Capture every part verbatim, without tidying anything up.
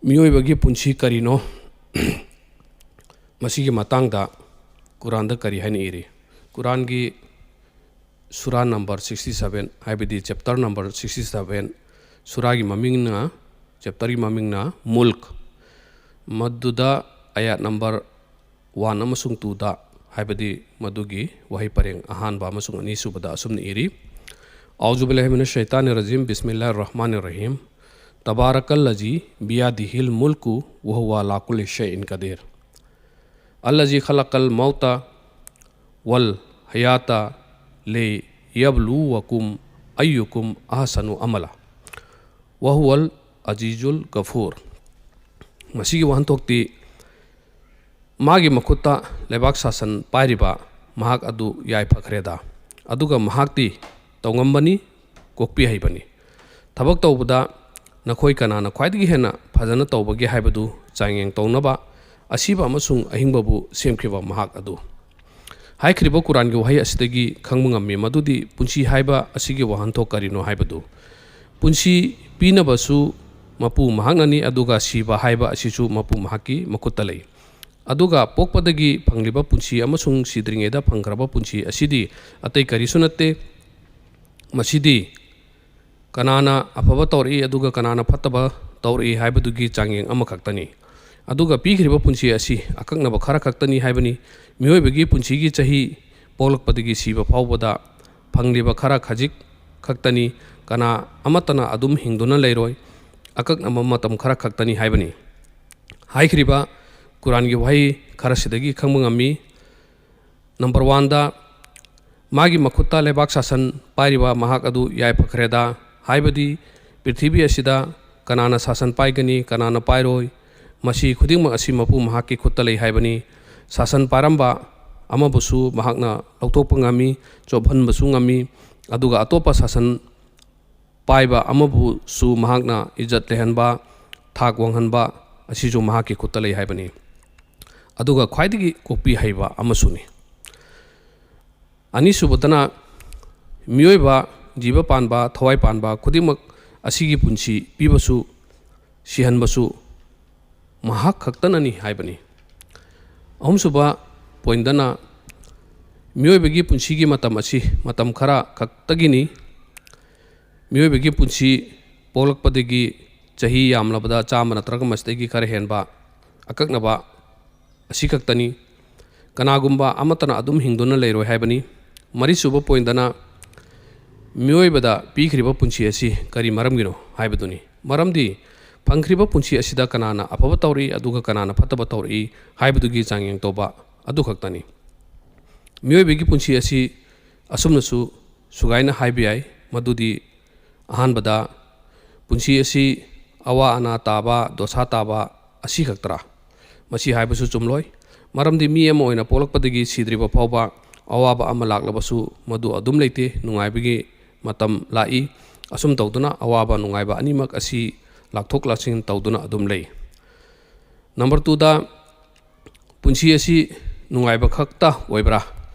ꯃꯤꯑꯣꯏꯕꯒꯤ ꯄꯨꯟꯁꯤ ꯀꯔꯤꯅꯣ? ꯃꯁꯤꯒꯤ ꯃꯇꯥꯡꯗ ꯀꯨꯔꯥꯟꯗ ꯀꯔꯤ ꯍꯥꯏꯅ ꯏꯔꯤ? ꯀꯨꯔꯥꯟꯒꯤ ꯁꯨꯔꯥ ꯅꯝꯕꯔ sixty seven, ꯍꯥꯏꯕꯗꯤ ꯆꯦꯞꯇꯔ ꯅꯝꯕꯔ sixty seven, ꯁꯨꯔꯥꯒꯤ ꯃꯃꯤꯡꯅ, ꯆꯦꯞꯇꯔꯒꯤ ꯃꯃꯤꯡꯅ ꯃꯨꯜꯛ, ꯃꯗꯨꯗ ꯑꯌꯥꯠ ꯅꯝꯕꯔ ꯋꯥꯟ ꯑꯃꯁꯨꯡ ꯇꯨꯗ, ꯍꯥꯏꯕꯗꯤ ꯃꯗꯨꯒꯤ ꯋꯥꯍꯩ ꯄꯔꯦꯡ ꯑꯍꯥꯟꯕ ꯑꯃꯁꯨꯡ ꯑꯅꯤꯁꯨꯕꯗ ꯑꯁꯨꯝꯅ ꯏꯔꯤ: "ꯑꯥꯎꯖꯨ ꯕꯤꯜꯂꯥꯍꯤ ꯃꯤꯅ ꯁꯩꯇꯥꯅꯤ ꯔꯖꯤꯝ, ꯕꯤꯁꯃꯤꯜꯂꯥꯍꯤꯔ ꯔꯍꯃꯥꯅꯤꯔ ꯔꯍꯤꯝ, ꯇꯕꯥꯔꯀꯜꯂꯖꯤ ꯕꯤꯌꯥꯗꯤꯍꯤꯜ ꯃꯨꯜꯀꯨ ꯋꯍꯨꯋ ꯂꯥ ꯀꯨꯜꯂꯤ ꯁꯩꯏꯟ ꯀꯗꯤꯔ, ꯑꯜꯂꯖꯤ ꯈꯂꯛꯀꯜ ꯃꯧꯇ ꯋꯜ ꯍꯌꯥꯇ ꯂꯤ ꯌꯕꯂꯨꯋꯀꯨꯝ ꯑꯌꯨꯀꯨꯝ ꯑꯍꯁꯅꯨ ꯑꯃꯂ, ꯋꯍꯨꯋꯜ ꯑꯖꯤꯖꯨꯜ ꯒꯐꯨꯔ"꯫ ꯃꯁꯤꯒꯤ ꯋꯥꯍꯟꯊꯣꯛꯇꯤ, ꯃꯥꯒꯤ ꯃꯈꯨꯠꯇ ꯂꯩꯕꯥꯛ ꯁꯥꯁꯟ ꯄꯥꯏꯔꯤꯕ ꯃꯍꯥꯛ ꯑꯗꯨ ꯌꯥꯏꯐꯈ꯭ꯔꯦꯗ, ꯑꯗꯨꯒ ꯃꯍꯥꯛꯇꯤ ꯇꯧꯉꯝꯕꯅꯤ, ꯀꯣꯛꯄꯤ ꯍꯩꯕꯅꯤ꯫ ꯊꯕꯛ ꯇꯧꯕꯗ ꯅꯈꯣꯏ ꯀꯅꯥꯅ ꯈ꯭ꯋꯥꯏꯗꯒꯤ ꯍꯦꯟꯅ ꯐꯖꯅ ꯇꯧꯕꯒꯦ ꯍꯥꯏꯕꯗꯨ ꯆꯥꯡꯌꯦꯡ ꯇꯧꯅꯕ ꯑꯁꯤꯕ ꯑꯃꯁꯨꯡ ꯑꯍꯤꯡꯕꯕꯨ ꯁꯦꯝꯈꯤꯕ ꯃꯍꯥꯛ ꯑꯗꯨ꯫ ꯍꯥꯏꯈ꯭ꯔꯤꯕ ꯀꯨꯔꯥꯟꯒꯤ ꯋꯥꯍꯩ ꯑꯁꯤꯗꯒꯤ ꯈꯪꯕ ꯉꯝꯃꯤ ꯃꯗꯨꯗꯤ ꯄꯨꯟꯁꯤ ꯍꯥꯏꯕ ꯑꯁꯤꯒꯤ ꯋꯥꯍꯟꯊꯣꯛ ꯀꯔꯤꯅꯣ ꯍꯥꯏꯕꯗꯨ꯫ ꯄꯨꯟꯁꯤ ꯄꯤꯅꯕꯁꯨ ꯃꯄꯨ ꯃꯍꯥꯛꯅꯅꯤ, ꯑꯗꯨꯒ ꯁꯤꯕ ꯍꯥꯏꯕ ꯑꯁꯤꯁꯨ ꯃꯄꯨ ꯃꯍꯥꯛꯀꯤ ꯃꯈꯨꯠꯇ ꯂꯩ꯫ ꯑꯗꯨꯒ ꯄꯣꯛꯄꯗꯒꯤ ꯐꯪꯂꯤꯕ ꯄꯨꯟꯁꯤ ꯑꯃꯁꯨꯡ ꯁꯤꯗ꯭ꯔꯤꯉꯩꯗ ꯐꯪꯈ꯭ꯔꯕ ꯄꯨꯟꯁꯤ ꯑꯁꯤꯗꯤ ꯑꯇꯩ ꯀꯔꯤꯁꯨ ꯅꯠꯇꯦ꯫ ꯃꯁꯤꯗꯤ ꯀꯅꯥꯅ ꯑꯐꯕ ꯇꯧꯔꯛꯏ ꯑꯗꯨꯒ ꯀꯅꯥꯅ ꯐꯠꯇꯕ ꯇꯧꯔꯛꯏ ꯍꯥꯏꯕꯗꯨꯒꯤ ꯆꯥꯡꯌꯦꯡ ꯑꯃꯈꯛꯇꯅꯤ꯫ ꯑꯗꯨꯒ ꯄꯤꯈ꯭ꯔꯤꯕ ꯄꯨꯟꯁꯤ ꯑꯁꯤ ꯑꯀꯛꯅꯕ ꯈꯔ ꯈꯛꯇꯅꯤ ꯍꯥꯏꯕꯅꯤ꯫ ꯃꯤꯑꯣꯏꯕꯒꯤ ꯄꯨꯟꯁꯤꯒꯤ ꯆꯍꯤ ꯄꯣꯛꯂꯛꯄꯗꯒꯤ ꯁꯤꯕ ꯐꯥꯎꯕꯗ ꯐꯪꯂꯤꯕ ꯈꯔ ꯈꯖꯤꯛ ꯈꯛꯇꯅꯤ꯫ ꯀꯅꯥ ꯑꯃꯠꯇꯅ ꯑꯗꯨꯝ ꯍꯤꯡꯗꯨꯅ ꯂꯩꯔꯣꯏ, ꯑꯀꯛꯅꯕ ꯃꯇꯝ ꯈꯔ ꯈꯛꯇꯅꯤ ꯍꯥꯏꯕꯅꯤ꯫ ꯍꯥꯏꯈ꯭ꯔꯤꯕ ꯀꯨꯔꯥꯟꯒꯤ ꯋꯥꯍꯩ ꯈꯔꯁꯤꯗꯒꯤ ꯈꯪꯕ ꯉꯝꯃꯤ꯫ ꯅꯝꯕꯔ ꯋꯥꯟꯗ, ꯃꯥꯒꯤ ꯃꯈꯨꯠꯇ ꯂꯩꯕꯥꯛ ꯁꯥꯁꯟ ꯄꯥꯏꯔꯤꯕ ꯃꯍꯥꯛ ꯑꯗꯨ ꯌꯥꯏꯐꯈ꯭ꯔꯦꯗ, ꯍꯥꯏꯕꯗꯤ ꯄ꯭ꯔꯤꯊꯤꯕꯤ ꯑꯁꯤꯗ ꯀꯅꯥꯅ ꯁꯥꯁꯟ ꯄꯥꯏꯒꯅꯤ, ꯀꯅꯥꯅ ꯄꯥꯏꯔꯣꯏ, ꯃꯁꯤ ꯈꯨꯗꯤꯡꯃꯛ ꯑꯁꯤ ꯃꯄꯨ ꯃꯍꯥꯛꯀꯤ ꯈꯨꯠꯇ ꯂꯩ ꯍꯥꯏꯕꯅꯤ꯫ ꯁꯥꯁꯟ ꯄꯥꯏꯔꯝꯕ ꯑꯃꯕꯨꯁꯨ ꯃꯍꯥꯛꯅ ꯂꯧꯊꯣꯛꯄ ꯉꯝꯃꯤ, ꯆꯣꯞꯍꯟꯕꯁꯨ ꯉꯝꯃꯤ, ꯑꯗꯨꯒ ꯑꯇꯣꯞꯄ ꯁꯥꯁꯟ ꯄꯥꯏꯕ ꯑꯃꯕꯨꯁꯨ ꯃꯍꯥꯛꯅ ꯏꯖꯠ ꯂꯩꯍꯟꯕ, ꯊꯥꯛ ꯋꯥꯡꯍꯟꯕ ꯑꯁꯤꯁꯨ ꯃꯍꯥꯛꯀꯤ ꯈꯨꯠꯇ ꯂꯩ ꯍꯥꯏꯕꯅꯤ꯫ ꯑꯗꯨꯒ ꯈ꯭ꯋꯥꯏꯗꯒꯤ ꯀꯣꯛꯄꯤ ꯍꯩꯕ ꯑꯃꯁꯨꯅꯤ꯫ ꯑꯅꯤꯁꯨꯕꯗꯅ, ꯃꯤꯑꯣꯏꯕ, ꯖꯤꯕ ꯄꯥꯟꯕ, ꯊꯋꯥꯏ ꯄꯥꯟꯕ ꯈꯨꯗꯤꯡꯃꯛ ꯑꯁꯤꯒꯤ ꯄꯨꯟꯁꯤ ꯄꯤꯕꯁꯨ, ꯁꯤꯍꯟꯕꯁꯨ ꯃꯍꯥꯛ ꯈꯛꯇꯅꯅꯤ ꯍꯥꯏꯕꯅꯤ꯫ ꯑꯍꯨꯝꯁꯨꯕ ꯄꯣꯏꯟꯗꯅ, ꯃꯤꯑꯣꯏꯕꯒꯤ ꯄꯨꯟꯁꯤꯒꯤ ꯃꯇꯝ ꯑꯁꯤ ꯃꯇꯝ ꯈꯔ ꯈꯛꯇꯒꯤꯅꯤ꯫ ꯃꯤꯑꯣꯏꯕꯒꯤ ꯄꯨꯟꯁꯤ ꯄꯣꯛꯂꯛꯄꯗꯒꯤ ꯆꯍꯤ ꯌꯥꯝꯂꯕꯗ ꯆꯥꯝꯃ ꯅꯠꯇ꯭ꯔꯒ ꯃꯁꯤꯗꯒꯤ ꯈꯔ ꯍꯦꯟꯕ ꯑꯀꯛꯅꯕ ꯑꯁꯤ ꯈꯛꯇꯅꯤ꯫ ꯀꯅꯥꯒꯨꯝꯕ ꯑꯃꯠꯇꯅ ꯑꯗꯨꯝ ꯍꯤꯡꯗꯨꯅ ꯂꯩꯔꯣꯏ ꯍꯥꯏꯕꯅꯤ꯫ ꯃꯔꯤꯁꯨꯕ ꯄꯣꯏꯟꯗꯅ, ꯃꯤꯑꯣꯏꯕꯗ ꯄꯤꯈ꯭ꯔꯤꯕ ꯄꯨꯟꯁꯤ ꯑꯁꯤ ꯀꯔꯤ ꯃꯔꯝꯒꯤꯅꯣ ꯍꯥꯏꯕꯗꯨꯅꯤ꯫ ꯃꯔꯝꯗꯤ ꯐꯪꯈ꯭ꯔꯤꯕ ꯄꯨꯟꯁꯤ ꯑꯁꯤꯗ ꯀꯅꯥꯅ ꯑꯐꯕ ꯇꯧꯔꯛꯏ ꯑꯗꯨꯒ ꯀꯅꯥꯅ ꯐꯠꯇꯕ ꯇꯧꯔꯛꯏ ꯍꯥꯏꯕꯗꯨꯒꯤ ꯆꯥꯡꯌꯦꯡ ꯇꯧꯕ ꯑꯗꯨ ꯈꯛꯇꯅꯤ꯫ ꯃꯤꯑꯣꯏꯕꯒꯤ ꯄꯨꯟꯁꯤ ꯑꯁꯤ ꯑꯁꯨꯝꯅꯁꯨ ꯁꯨꯒꯥꯏꯅ ꯍꯥꯏꯕ ꯌꯥꯏ, ꯃꯗꯨꯗꯤ ꯑꯍꯥꯟꯕꯗ, ꯄꯨꯟꯁꯤ ꯑꯁꯤ ꯑꯋꯥ ꯑꯅꯥ ꯇꯥꯕ, ꯗꯣꯁꯥ ꯇꯥꯕ ꯑꯁꯤ ꯈꯛꯇꯔꯥ? ꯃꯁꯤ ꯍꯥꯏꯕꯁꯨ ꯆꯨꯝꯂꯣꯏ꯫ ꯃꯔꯝꯗꯤ ꯃꯤ ꯑꯃ ꯑꯣꯏꯅ ꯄꯣꯛꯂꯛꯄꯗꯒꯤ ꯁꯤꯗ꯭ꯔꯤꯕ ꯐꯥꯎꯕ ꯑꯋꯥꯕ ꯑꯃ ꯂꯥꯛꯂꯕꯁꯨ ꯃꯗꯨ ꯑꯗꯨꯝ ꯂꯩꯇꯦ, ꯅꯨꯡꯉꯥꯏꯕꯒꯤ ꯃꯇꯝ ꯂꯥꯛꯏ꯫ ꯑꯁꯨꯝ ꯇꯧꯗꯨꯅ ꯑꯋꯥꯕ ꯅꯨꯡꯉꯥꯏꯕ ꯑꯅꯤꯃꯛ ꯑꯁꯤ ꯂꯥꯛꯊꯣꯛ ꯂꯥꯛꯁꯤꯟ ꯇꯧꯗꯨꯅ ꯑꯗꯨꯝ ꯂꯩ꯫ ꯅꯝꯕꯔ ꯇꯨꯗ, ꯄꯨꯟꯁꯤ ꯑꯁꯤ ꯅꯨꯡꯉꯥꯏꯕ ꯈꯛꯇ ꯑꯣꯏꯕ꯭ꯔꯥ?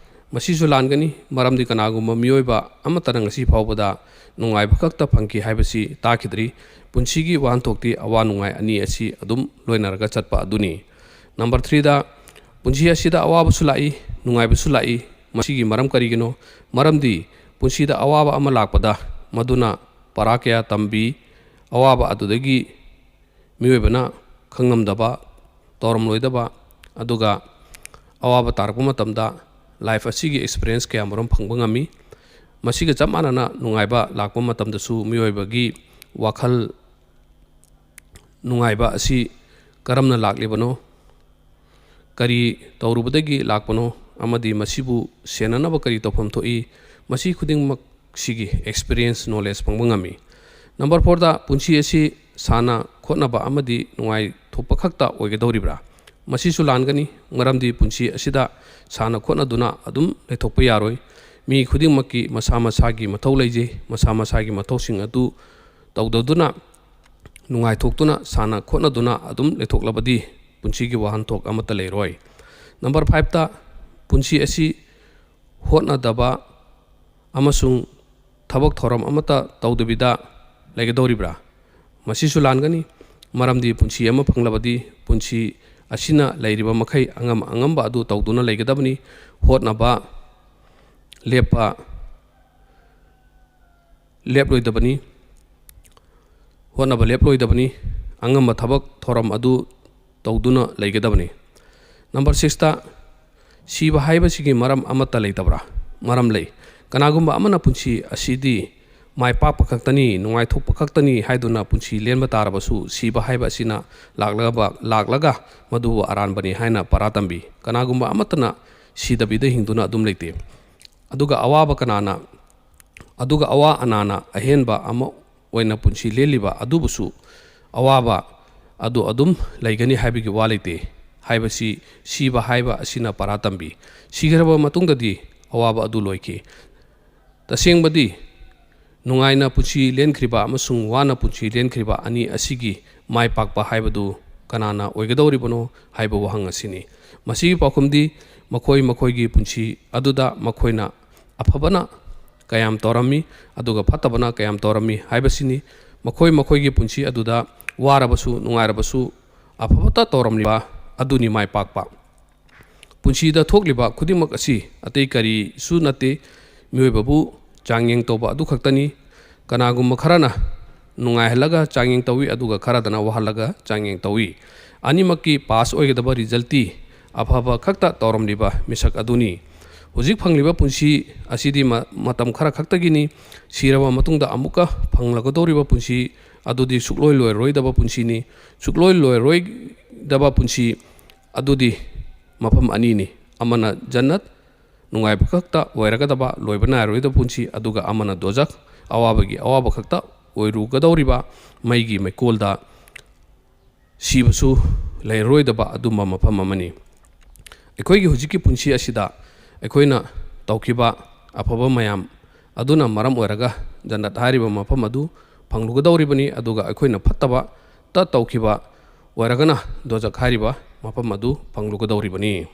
ꯃꯁꯤꯁꯨ ꯂꯥꯟꯒꯅꯤ, ꯃꯔꯝꯗꯤ ꯀꯅꯥꯒꯨꯝꯕ ꯃꯤꯑꯣꯏꯕ ꯑꯃꯠꯇꯅ ꯉꯁꯤ ꯐꯥꯎꯕꯗ ꯅꯨꯡꯉꯥꯏꯕ ꯈꯛꯇ ꯐꯪꯈꯤ ꯍꯥꯏꯕꯁꯤ ꯇꯥꯈꯤꯗ꯭ꯔꯤ꯫ ꯄꯨꯟꯁꯤꯒꯤ ꯋꯥꯍꯟꯊꯣꯛꯇꯤ ꯑꯋꯥ ꯅꯨꯡꯉꯥꯏ ꯑꯅꯤ ꯑꯁꯤ ꯑꯗꯨꯝ ꯂꯣꯏꯅꯔꯒ ꯆꯠꯄ ꯑꯗꯨꯅꯤ꯫ ꯅꯝꯕꯔ ꯊ꯭ꯔꯤꯗ, ꯄꯨꯟꯁꯤ ꯑꯁꯤꯗ ꯑꯋꯥꯕꯁꯨ ꯂꯥꯛꯏ, ꯅꯨꯡꯉꯥꯏꯕꯁꯨ ꯂꯥꯛꯏ꯫ ꯃꯁꯤꯒꯤ ꯃꯔꯝ ꯀꯔꯤꯒꯤꯅꯣ? ꯃꯔꯝꯗꯤ ꯄꯨꯟꯁꯤꯗ ꯑꯋꯥꯕ ꯑꯃ ꯂꯥꯛꯄꯗ ꯃꯗꯨꯅ ꯄꯔꯥ ꯀꯌꯥ ꯇꯝꯕꯤ, ꯑꯋꯥꯕ ꯑꯗꯨꯗꯒꯤ ꯃꯤꯑꯣꯏꯕꯅ ꯈꯪꯉꯝꯗꯕ, ꯇꯧꯔꯝꯂꯣꯏꯗꯕ, ꯑꯗꯨꯒ ꯑꯋꯥꯕ ꯇꯥꯔꯛꯄ ꯃꯇꯝꯗ life ꯑꯁꯤꯒꯤ experience ꯀꯌꯥ ꯃꯔꯨꯝ ꯐꯪꯕ ꯉꯝꯃꯤ꯫ ꯃꯁꯤꯒ ꯆꯞ ꯃꯥꯟꯅꯅ ꯅꯨꯡꯉꯥꯏꯕ ꯂꯥꯛꯄ ꯃꯇꯝꯗꯁꯨ ꯃꯤꯑꯣꯏꯕꯒꯤ ꯋꯥꯈꯜ ꯅꯨꯡꯉꯥꯏꯕ ꯑꯁꯤ ꯀꯔꯝꯅ ꯂꯥꯛꯂꯤꯕꯅꯣ, ꯀꯔꯤ ꯇꯧꯔꯨꯕꯗꯒꯤ ꯂꯥꯛꯄꯅꯣ, ꯑꯃꯗꯤ ꯃꯁꯤꯕꯨ ꯁꯦꯟꯅꯅꯕ ꯀꯔꯤ ꯇꯧꯐꯝ ꯊꯣꯛꯏ, ꯃꯁꯤ ꯈꯨꯗꯤꯡꯃꯛ ꯁꯤꯒꯤ experience, knowledge ꯐꯪꯕ ꯉꯝꯃꯤ꯫ ꯅꯝꯕꯔ ꯐꯣꯔꯗ, ꯄꯨꯟꯁꯤ ꯑꯁꯤ ꯁꯥꯟꯅ ꯈꯣꯠꯅꯕ ꯑꯃꯗꯤ ꯅꯨꯡꯉꯥꯏꯊꯣꯛꯄ ꯈꯛꯇ ꯑꯣꯏꯒꯗꯧꯔꯤꯕ꯭ꯔꯥ? ꯃꯁꯤꯁꯨ ꯂꯥꯟꯒꯅꯤ, ꯃꯔꯝꯗꯤ ꯄꯨꯟꯁꯤ ꯑꯁꯤꯗ ꯁꯥꯟꯅ ꯈꯣꯠꯅꯗꯨꯅ ꯑꯗꯨꯝ ꯂꯩꯊꯣꯛꯄ ꯌꯥꯔꯣꯏ꯫ ꯃꯤ ꯈꯨꯗꯤꯡꯃꯛꯀꯤ ꯃꯁꯥ ꯃꯁꯥꯒꯤ ꯃꯊꯧ ꯂꯩꯖꯩ, ꯃꯁꯥ ꯃꯁꯥꯒꯤ ꯃꯊꯧꯁꯤꯡ ꯑꯗꯨ ꯇꯧꯗꯗꯨꯅ, ꯅꯨꯡꯉꯥꯏꯊꯣꯛꯇꯨꯅ, ꯁꯥꯟꯅ ꯈꯣꯠꯅꯗꯨꯅ ꯑꯗꯨꯝ ꯂꯩꯊꯣꯛꯂꯕꯗꯤ ꯄꯨꯟꯁꯤꯒꯤ ꯋꯥꯍꯟꯊꯣꯛ ꯑꯃꯠꯇ ꯂꯩꯔꯣꯏ꯫ ꯅꯝꯕꯔ ꯐꯥꯏꯚꯇ, ꯄꯨꯟꯁꯤ ꯑꯁꯤ ꯍꯣꯠꯅꯗꯕ ꯑꯃꯁꯨꯡ ꯊꯕꯛ ꯊꯧꯔꯝ ꯑꯃꯠꯇ ꯇꯧꯗꯕꯤꯗ ꯂꯩꯒꯗꯧꯔꯤꯕ꯭ꯔꯥ? ꯃꯁꯤꯁꯨ ꯂꯥꯟꯒꯅꯤ, ꯃꯔꯝꯗꯤ ꯄꯨꯟꯁꯤ ꯑꯃ ꯐꯪꯂꯕꯗꯤ ꯄꯨꯟꯁꯤ ꯑꯁꯤꯅ ꯂꯩꯔꯤꯕ ꯃꯈꯩ ꯑꯉꯝ ꯑꯉꯝꯕ ꯑꯗꯨ ꯇꯧꯗꯨꯅ ꯂꯩꯒꯗꯕꯅꯤ꯫ ꯍꯣꯠꯅꯕ ꯂꯦꯞꯄ ꯂꯦꯞꯂꯣꯏꯗꯕꯅꯤ꯫ ꯍꯣꯠꯅꯕ ꯂꯦꯞꯂꯣꯏꯗꯕꯅꯤ꯫ ꯑꯉꯝꯕ ꯊꯕꯛ ꯊꯧꯔꯝ ꯑꯗꯨ ꯇꯧꯗꯨꯅ ꯂꯩꯒꯗꯕꯅꯤ꯫ ꯅꯝꯕꯔ ꯁꯤꯛꯁꯇ, ꯁꯤꯕ ꯍꯥꯏꯕꯁꯤꯒꯤ ꯃꯔꯝ ꯑꯃꯠꯇ ꯂꯩꯇꯕ꯭ꯔꯥ? ꯃꯔꯝ ꯂꯩ꯫ ꯀꯅꯥꯒꯨꯝꯕ ꯑꯃꯅ ꯄꯨꯟꯁꯤ ꯑꯁꯤꯗꯤ ꯃꯥꯏ ꯄꯥꯛꯄ ꯈꯛꯇꯅꯤ, ꯅꯨꯡꯉꯥꯏꯊꯣꯛꯄ ꯈꯛꯇꯅꯤ ꯍꯥꯏꯗꯨꯅ ꯄꯨꯟꯁꯤ ꯂꯦꯟꯕ ꯇꯥꯔꯕꯁꯨ, ꯁꯤꯕ ꯍꯥꯏꯕ ꯑꯁꯤꯅ ꯂꯥꯛꯂꯒ, ꯂꯥꯛꯂꯒ ꯃꯗꯨꯕꯨ ꯑꯔꯥꯟꯕꯅꯤ ꯍꯥꯏꯅ ꯄꯔꯥ ꯇꯝꯕꯤ꯫ ꯀꯅꯥꯒꯨꯝꯕ ꯑꯃꯠꯇꯅ ꯁꯤꯗꯕꯤꯗ ꯍꯤꯡꯗꯨꯅ ꯑꯗꯨꯝ ꯂꯩꯇꯦ꯫ ꯑꯗꯨꯒ ꯑꯋꯥꯕ ꯀꯅꯥꯅ, ꯑꯗꯨꯒ ꯑꯋꯥ ꯑꯅꯥꯅ ꯑꯍꯦꯟꯕ ꯑꯃ ꯑꯣꯏꯅ ꯄꯨꯟꯁꯤ ꯂꯦꯜꯂꯤꯕ ꯑꯗꯨꯕꯨꯁꯨ ꯑꯋꯥꯕ ꯑꯗꯨ ꯑꯗꯨꯝ ꯂꯩꯒꯅꯤ ꯍꯥꯏꯕꯒꯤ ꯋꯥ ꯂꯩꯇꯦ ꯍꯥꯏꯕꯁꯤ ꯁꯤꯕ ꯍꯥꯏꯕ ꯑꯁꯤꯅ ꯄꯔꯥ ꯇꯝꯕꯤ꯫ ꯁꯤꯈ꯭ꯔꯕ ꯃꯇꯨꯡꯗꯗꯤ ꯑꯋꯥꯕ ꯑꯗꯨ ꯂꯣꯏꯈꯤ꯫ ꯇꯁꯦꯡꯕꯗꯤ, ꯅꯨꯡꯉꯥꯏꯅ ꯄꯨꯟꯁꯤ ꯂꯦꯟꯈ꯭ꯔꯤꯕ ꯑꯃꯁꯨꯡ ꯋꯥꯅ ꯄꯨꯟꯁꯤ ꯂꯦꯟꯈ꯭ꯔꯤꯕ ꯑꯅꯤ ꯑꯁꯤꯒꯤ ꯃꯥꯏ ꯄꯥꯛꯄ ꯍꯥꯏꯕꯗꯨ ꯀꯅꯥꯅ ꯑꯣꯏꯒꯗꯧꯔꯤꯕꯅꯣ ꯍꯥꯏꯕ ꯋꯥꯍꯪ ꯑꯁꯤꯅꯤ꯫ ꯃꯁꯤꯒꯤ ꯄꯥꯎꯈꯨꯝꯗꯤ ꯃꯈꯣꯏ ꯃꯈꯣꯏꯒꯤ ꯄꯨꯟꯁꯤ ꯑꯗꯨꯗ ꯃꯈꯣꯏꯅ ꯑꯐꯕꯅ ꯀꯌꯥꯝ ꯇꯧꯔꯝꯃꯤ, ꯑꯗꯨꯒ ꯐꯠꯇꯕꯅ ꯀꯌꯥꯝ ꯇꯧꯔꯝꯃꯤ ꯍꯥꯏꯕꯁꯤꯅꯤ꯫ ꯃꯈꯣꯏ ꯃꯈꯣꯏꯒꯤ ꯄꯨꯟꯁꯤ ꯑꯗꯨꯗ ꯋꯥꯔꯕꯁꯨ ꯅꯨꯡꯉꯥꯏꯔꯕꯁꯨ ꯑꯐꯕꯇ ꯇꯧꯔꯝꯂꯤꯕ ꯑꯗꯨꯅꯤ ꯃꯥꯏ ꯄꯥꯛꯄ꯫ ꯄꯨꯟꯁꯤꯗ ꯊꯣꯛꯂꯤꯕ ꯈꯨꯗꯤꯡꯃꯛ ꯑꯁꯤ ꯑꯇꯩ ꯀꯔꯤꯁꯨ ꯅꯠꯇꯦ, ꯃꯤꯑꯣꯏꯕꯕꯨ ꯆꯥꯡꯌꯦꯡ ꯇꯧꯕ ꯑꯗꯨ ꯈꯛꯇꯅꯤ꯫ ꯀꯅꯥꯒꯨꯝꯕ ꯈꯔꯅ ꯅꯨꯡꯉꯥꯏꯍꯜꯂꯒ ꯆꯥꯡꯌꯦꯡ ꯇꯧꯏ, ꯑꯗꯨꯒ ꯈꯔꯗꯅ ꯋꯥꯍꯜꯂꯒ ꯆꯥꯡꯌꯦꯡ ꯇꯧꯏ꯫ ꯑꯅꯤꯃꯛꯀꯤ ꯄꯥꯁ ꯑꯣꯏꯒꯗꯕ ꯔꯤꯖꯜꯇꯤ ꯑꯐꯕ ꯈꯛꯇ ꯇꯧꯔꯝꯂꯤꯕ ꯃꯤꯁꯛ ꯑꯗꯨꯅꯤ꯫ ꯍꯧꯖꯤꯛ ꯐꯪꯂꯤꯕ ꯄꯨꯟꯁꯤ ꯑꯁꯤꯗꯤ ꯃ-, ꯃꯇꯝ ꯈꯔ ꯈꯛꯇꯒꯤꯅꯤ꯫ ꯁꯤꯔꯕ ꯃꯇꯨꯡꯗ ꯑꯃꯨꯛꯀ ꯐꯪꯂꯒꯗꯧꯔꯤꯕ ꯄꯨꯟꯁꯤ ꯑꯗꯨꯗꯤ ꯁꯨꯛꯂꯣꯏ ꯂꯣꯏꯔꯣꯏꯗꯕ ꯄꯨꯟꯁꯤꯅꯤ꯫ ꯁꯨꯛꯂꯣꯏ ꯂꯣꯏꯔꯣꯏꯗꯕ ꯄꯨꯟꯁꯤ ꯑꯗꯨꯗꯤ ꯃꯐꯝ ꯑꯅꯤꯅꯤ꯫ ꯑꯃꯅ ꯖꯟꯅꯠ, ꯅꯨꯡꯉꯥꯏꯕ ꯈꯛꯇ ꯑꯣꯏꯔꯒꯗꯕ, ꯂꯣꯏꯕ ꯅꯥꯏꯔꯣꯏꯗꯕ ꯄꯨꯟꯁꯤ, ꯑꯗꯨꯒ ꯑꯃꯅ ꯗꯣꯖꯈ, ꯑꯋꯥꯕꯒꯤ ꯑꯋꯥꯕ ꯈꯛꯇ ꯑꯣꯏꯔꯨꯒꯗꯧꯔꯤꯕ ꯃꯩꯒꯤ ꯃꯩꯀꯣꯜꯗ ꯁꯤꯕꯁꯨ ꯂꯩꯔꯔꯣꯏꯗꯕ ꯑꯗꯨꯝꯕ ꯃꯐꯝ ꯑꯃꯅꯤ꯫ ꯑꯩꯈꯣꯏꯒꯤ ꯍꯧꯖꯤꯛꯀꯤ ꯄꯨꯟꯁꯤ ꯑꯁꯤꯗ ꯑꯩꯈꯣꯏꯅ ꯇꯧꯈꯤꯕ ꯑꯐꯕ ꯃꯌꯥꯝ ꯑꯗꯨꯅ ꯃꯔꯝ ꯑꯣꯏꯔꯒ ꯖꯟꯅꯠ ꯍꯥꯏꯔꯤꯕ ꯃꯐꯝ ꯑꯗꯨ ꯐꯪꯂꯨꯒꯗꯧꯔꯤꯕꯅꯤ, ꯑꯗꯨꯒ ꯑꯩꯈꯣꯏꯅ ꯐꯠꯇꯕꯇ ꯇꯧꯈꯤꯕ ꯑꯣꯏꯔꯒꯅ ꯗꯣꯖꯈ ꯍꯥꯏꯔꯤꯕ ꯃꯐꯝ ꯑꯗꯨ ꯐꯪꯂꯨꯒꯗꯧꯔꯤꯕꯅꯤ꯫